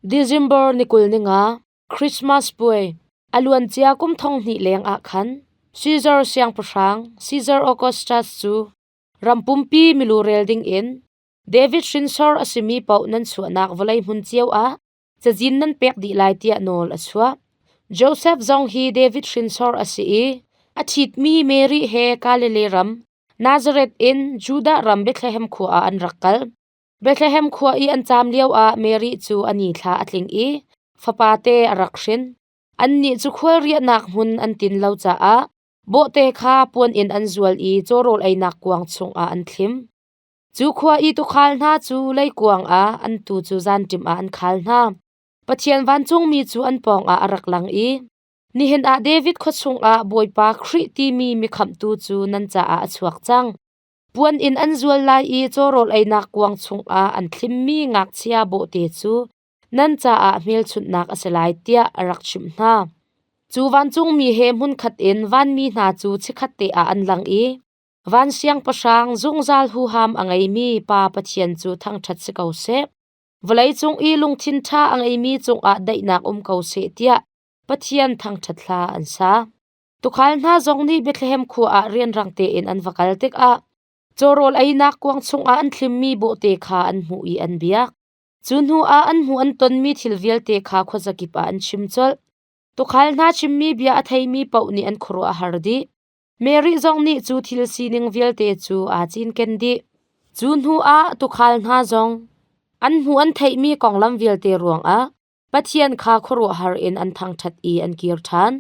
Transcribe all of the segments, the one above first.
December ni 25, Christmas puai, a luancia kum 2000 leng ah khan Caesar siangpahrang Caesar Augustus cu ram pumpi milu rel ding in David hrinsor a simi paoh nan chuahnak vawlei hmun cio ah cazin nan pek dih lai tiah nawl a chuah. Joseph zong hi David hrinsor a si i a ṭhitmi Mary he Galilee ram Nazareth in Judah ram Bethlehem khua ah an rak kal. Bethlehem khua i an caam lioah Mary cu a ni thla a tling i fapate a rak hrin. Annih cu khualriahnak hmun an tin lo caah bawhte kha puan in an zual i cawrawl einak kuang chungah an thlim. Cu khua i tuukhal hna cu leikuang ah an tuu cu zanṭim ah an khal hna. Pathian vancungmi cu an pawngah a rak lang i, Nihin ah David khua chungah Bawipa Khrih timi mikhamhtu cu nan caah a chuak cang. Puan in an zual lai i cawrawl einak kuang chungah an thlimmi ngakchia bawhte cu nan caah hmelchunhnak a si lai tiah a rak chimh hna. Cu vancungmi he hmunkhat in vanmi hna cu chikkhatte ah an lang i van siangpahrang zungzal huham a ngeimi Pa Pathian cu thangṭhat si ko seh. Vawleicung i lungthin ṭha a ngeimi cungah daihnak um ko seh tiah Pathian thangṭhat hla an sa. Tuukhal hna zong nih Bethlehem khua ah rianrang tein an va kal tikah cawrawl einak kuang chungah an thlimmi bawhte kha an hmuh i an biak. Cu hnuah an hmuh an tonmi thil vialte kha khuazakip ah an chim colh. Tuukhal hna chimmi bia a theimi paoh nih an khuaruah a har dih. Mary zong nih cu thil sining vialte cu aa cinken dih. Cu hnuah tuukhal hna zong an hmuh an theihmi konglam vialte ruangah Pathian kha khuaruahhar in an thangṭhat i an kir ṭhan.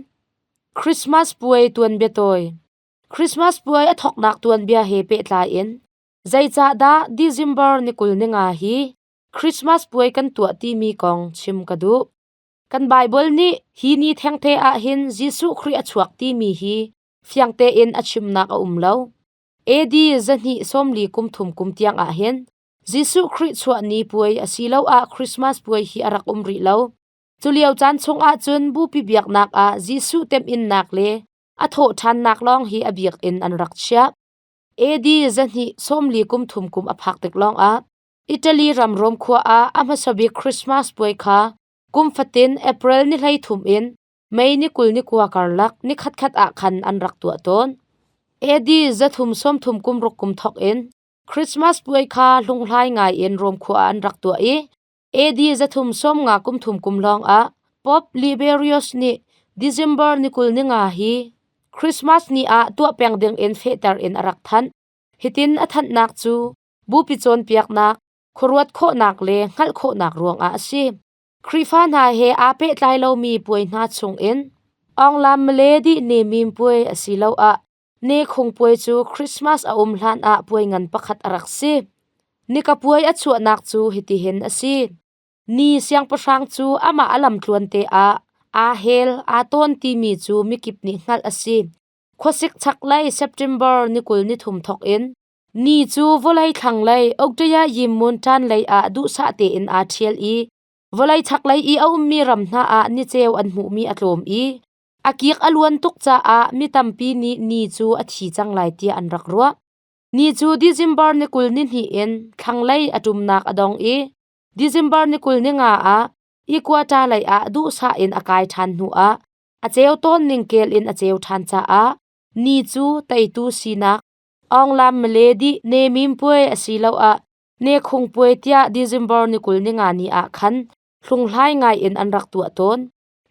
Christmas puai tuanbia tawi. Christmas puai a thawknak tuanbia he pehtlai in zeicahdah December ni 25 hi Christmas puai kan tuah timi kong chim ka duh. Kan Baibal nih hi ni thengte ah hin Jesuh Khrih a chuak timi hi fiang tein a chimnak a um lo. AD 243 kum tiang ah hin Jesuh Khrih chuah ni puai asiloah Christmas puai hi a rak um rih lo. Culio caan chungah cun bupi biaknak ah Jesuh temhinnak le a thawhṭhannak lawng hi a biakinn an rak chiah. AD 243 kum a phak tik lawngah Italy ram Rom khua ah a hmasa bik Christmas puai kha kum fatin April ni 13 in May ni 29 karlak ni khatkhat ah khan an rak tuah tawn. AD 330 kum ruk kum thawk in Christmas puai kha hlunghlai ngai in Rom khua ah an rak tuah i AD 353 kum lawng ah Pope Liberius nih December ni 25 hi Christmas ni ah tuah peng ding in fehter in a rak thanh. Hitin a thanhnak cu bupi cawnpiaknak, khuaruat khawhnak le hngalh khawhnak ruangah a si. Khrihfa hna he aa pehtlai lomi puai hna chungin Awnglam Male dih ni mim puai asiloah Nekhung puai cu Christmas a um hlanah puai ngan pakhat a rak si. Nika puai a chuahnak cu hitihin a si. Ni siangpahrang cu amah a lamtluan te ah aa hel, aa tawn timi cu mikip nih hngalh a si. Khuasik chaklei September ni 23 thawk in ni cu vawlei thlanglei Oktaya Yimmun ṭan lei ah duhsah tein aa ṭhial i vawlei chaklei i a ummi ram hna ah niceu an hmuhmi a tlawm i A kik a luan tuk caah mi tampi nih ni cu a thi cang lai tiah an rak ruah. Ni cu December ni 22 in thlanglei a ṭumnak a dong i December ni 25 ah Equator lei ah duhsah in a kai ṭhan hnuah a ceu tawn ning kel in a ceu ṭhan caah ni cu teitu sinak Awnglam Male dih Nemim puai asiloah Nekhung puai tiah December ni 25 ni ah khan hlunghlai ngai in an rak tuah tawn.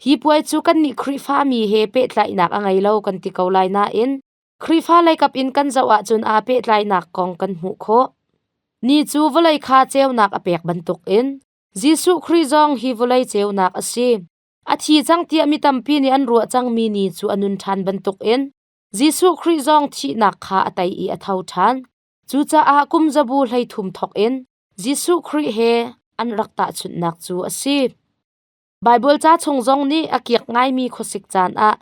Hi puai cu kannih Khrihfami he pehtlaihnak a ngei lo kan ti ko lai nain Khrihfa leikap in kan zoh ahcun aa pehtlainak kong kan hmuh khawh. Ni cu vawlei kha ceunak a pek bantukin Jesuh Khrih zong hi vawlei ceunak a si. A thi cang tiah mi tampi nih an ruah cangmi ni cu a nun ṭhan bantukin Jesuh Khrih zong thihnak kha a tei i a tho ṭhan. Cucaah kum zabu 13 thawk in Jesuh Khrih he an rak tahchunhnak cu a si. Baibal ca chung zong nih a kiak ngaimi khuasik caan ah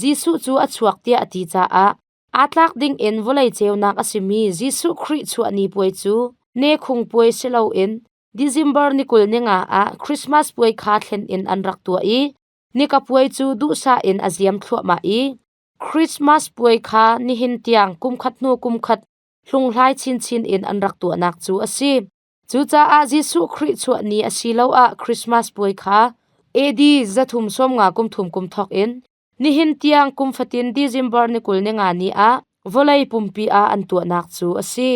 Jesuh cu a chuak tiah a ti caah aa tlak dingin vawlei ceunak a simi Jesuh Khrih chuah ni puai cu nekhung puai si loin December ni 25 ah Christmas puai kha thlen in an rak tuah i nika puai cu duhsah in a ziam thluahmah i Christmas puai kha nihin tiang kumkhat hnu kumkhat hlunghlai chinchin in an rak tuahnak cu a si. Cucaah Jesuh Khrih chuah ni asiloah Christmas puai kha AD 350 kum thum kum thawk in nihin tiang kum fatin December ni 25 ni ah vawlei pumpi ah an tuahnak cu a si.